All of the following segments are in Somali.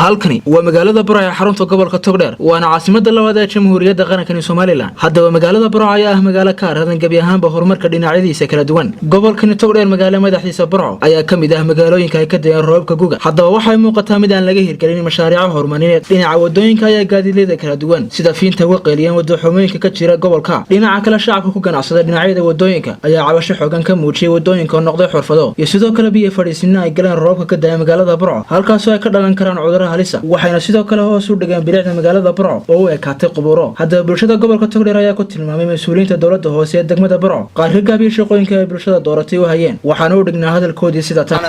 Halkani waa magaalada Burco ee xarunta gobolka Togdheer, waana caasimada labaad ee Jamhuuriyadda qarankani Somaliland. Haddaba magaalada Burco ayaa ah magaalo ka aradan gebi ahaanba horumarka dhinacyadiisa kala duwan. Gobolkani Togdheer, magaalo madaxdiisa Burco ayaa ka mid ah magaalooyinka ay ka dayeen roobabka guga. Haddaba waxay muuqataa mid aan laga hirgelin mashaariico horumarineed dhinaca wadooyinka ayaa gaadiidleyda kala duwan sida fiinta uga qeeliyeen wadaxumooyinka ka jira gobolka. Dhinaca kale, shacabka ku ganacsada dhinacyada wadooyinka ayaa cabasho xoogan ka muujiyay wadooyinka oo noqday xurfado iyo sidoo kale biyo fadhiisina ay galeen roobabka ka daya magaalada Burco, halkaasoo ay ka dhalan karaan cudurro halisa. Waxayna sidoo kale hoos u dhigeen bilicda magaalada Burco oo u ekaatay qubuuro. Haddaba bulshada gobolka Togdheer ayaa ku tilmaamay mas-uuliyiinta dowladda hoose ee degmada Burco qaar ka gaabiyey shaqooyinka ay bulshada dooratay u hayeen, waxaana u dhignaa hadalkoodii sida tan.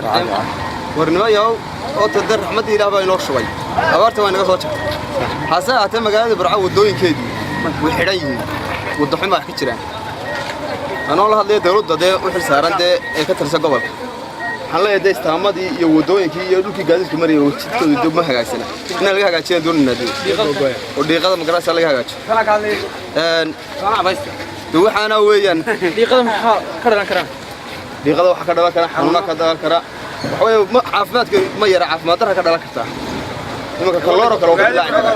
Warnimayow, oo tade raxmadda Ilaah baa inoo shubay, abaarta waa inaga soo jabtay. Hase ahaatee, magaalada Burco waddooyinkeedii way xidhan yihiin, waddaxun baa ka jiraan. Anoo la hadlaya dawladda dee u xil saaran dee ee ka tirsan gobolka, waxaan leeyahay dee istaamadii iyo waddooyinkii iyo dhulkii gaadiidku marayay oo jidkooda dib ma hagaagsana, inaan laga hagaajiyaan doonaynaa dee, oo dhiiqada magaraysa laga hagaajiyo. De waxaana weeyaan Dhiiqada maxaa ka dhalan karaan? Dhiiqada waxaa ka dhalan kara xanuuna ka dhalan kara. Waxa weeye caafimaadka ma yara, caafimaad darra ka dhalan kartaa. Imanka kalooro kale oo ka dilaaci karaa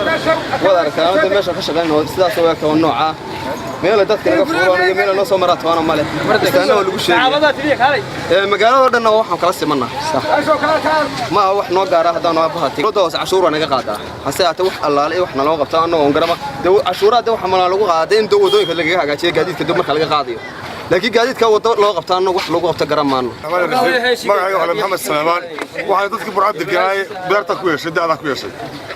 waad aragtaa. Anta meesha ka shaqayn oo sidaas oo eegta oo noocaa meela dadka naga fuulaan iyo meela noo soo maraa toona male, istaana waa lagu sheegay. Magaalada dhanna waxaan kala simanaa, ma aha wax noo gaara. Haddaan aabbaha dowladda hoose cashuur waa naga qaadaa, hase haatee wax allaale iyo wax naloo qabto annagoo garama. Dee cashuuraha dee waxa malaa lagu qaadaa in dee waddooyinka lagaga hagaajiyo gaadiidka dib marka laga qaadayo, laakiin gaadiidka waddo loo qabto annagu wax lagu qabto garan maano. Magacayga waxaa Maxamed Salaamaan. Waxaan dadkii Burcad deganaaye, beerta ku yeeshay, da'daa ku yeeshay.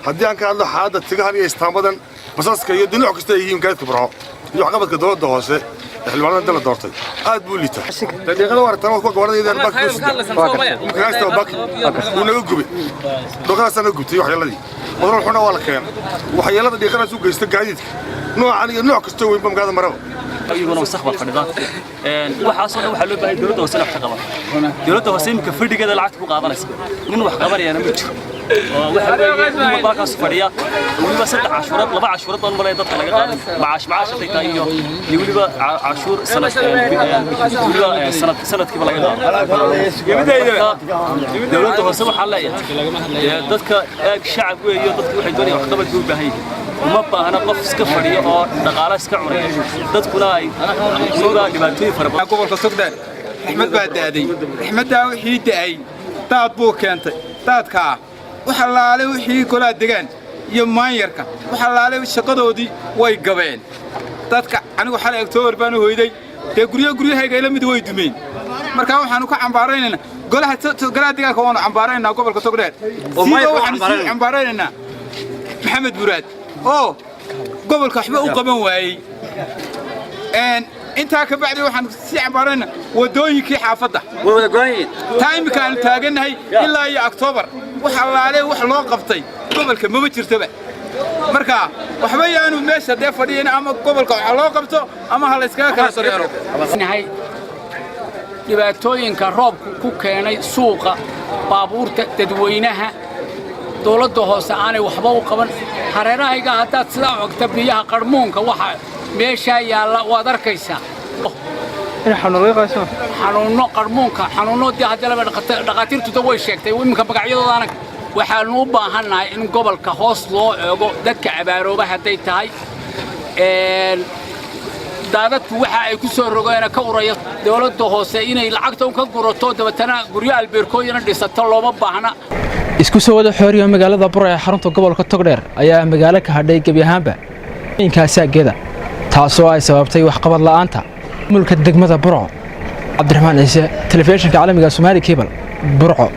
Haddii aan ka hadlo xaaladda tigahan iyo istaamadan, basaska iyo dinac kasta ay yihiin gaadiidka Burco iyo waxqabadka dowladda hoose ee xildhibaanada inta la doortay, aad buu liitaa. Daqiiqada waa aragtaan, kuwa gawaarida baki ku sida baki wuu naga gubay, dhiiqadaasaa naga gubtay. Waxyeeladii wadral xuna waa la keenay, waxyeelada dhiiqadaas u geysta gaadiidka noocan iyo nooc kastoo weynba magaalada maraba. Iyaguna wasakh baa fadhida. Waxaasoo dhan waxaa loo baahay dowladda hoose in wax ka qaban. Dowladda hoose iminka fadhigeeda lacagta ku qaadanaysa, nin wax qabanayana ma jiro, oo waxa weeye nin walba halkaas fadhiya. Weliba saddex cashuurad, laba cashuurad baan malaya dadka laga qaaday, macaash macaash hadday tahay iyo weliba cashuur sanad, weliba sanad sanadkiiba laga qaado. Dowladda hoose waxaan leeyahay, dadka eeg, shacab weeyo, dadka waxay doonayaan waxqabad bay u baahan yihiin. Uma baahna qof iska fadhiyo oo dhaqaale iska cunaya, dadkuna ay weliba dhibaatooyin fara badan. Gobolka Togdheer raxmad baa da'day. Raxmaddaa wixii da'ay daad buu keentay. Daadkaa wax allaale wixii golaa degaan iyo maanyarka, wax allaale shaqadoodii way gabeen dadka. Anigu xalay Oktoobar baan u hoyday, dee guryo guryahayga ila mid way dumeen. Markaa waxaanu ka cambaaraynaynaa golaha golaha deegaanka, waanu cambaaraynaynaa gobolka Togdheer. Siiba waxaanu sii cambaaraynaynaa Maxamed Muraad oo gobolka waxba u qaban waayey. Intaa ka bacdi waxaan sii cambaaraynaa waddooyinkii xaafadda taa iminka aanu taagannahay ilaa iyo Oktoobar, wax allaale wax loo qabtay gobolka mama jirtoba. Marka waxba yaanu meesha dee fadhiyin, ama gobolka waxa loo qabto ama ha la yskaga kala dareero. Dhibaatooyinka roobku ku keenay suuqa, baabuurta, dadweynaha, dawladda hoose aanay waxba u qaban. Hareerahayga haddaad sidaa ogta, biyaha qarmuunka waxa meeshaa yaalla waad arkaysaa. Xanuunno qarmuunka, xanuunno dee haddii laba dhaqaatiirtuda way sheegtay iminka magacyadoodaana. Waxaannu u baahannahay in gobolka hoos loo eego dadka abaarooba hadday tahay, daadadku waxa ay ku soo rogeena ka uraya. Dawladda hoose inay lacagta un ka gurato, dabeetana guryo albeerkooyina dhisato, looma baahna. Isku soo wada xooriyo, magaalada Burco ee xarunta gobolka Togdheer ayaa magaalo ka hadhay gebi ahaanba inkaasageeda, taasoo ay sababtay waxqabad la'aanta mulka degmada Burco. Cabdiraxmaan Ciise, telefishinka caalamiga Somali Cable, Burco.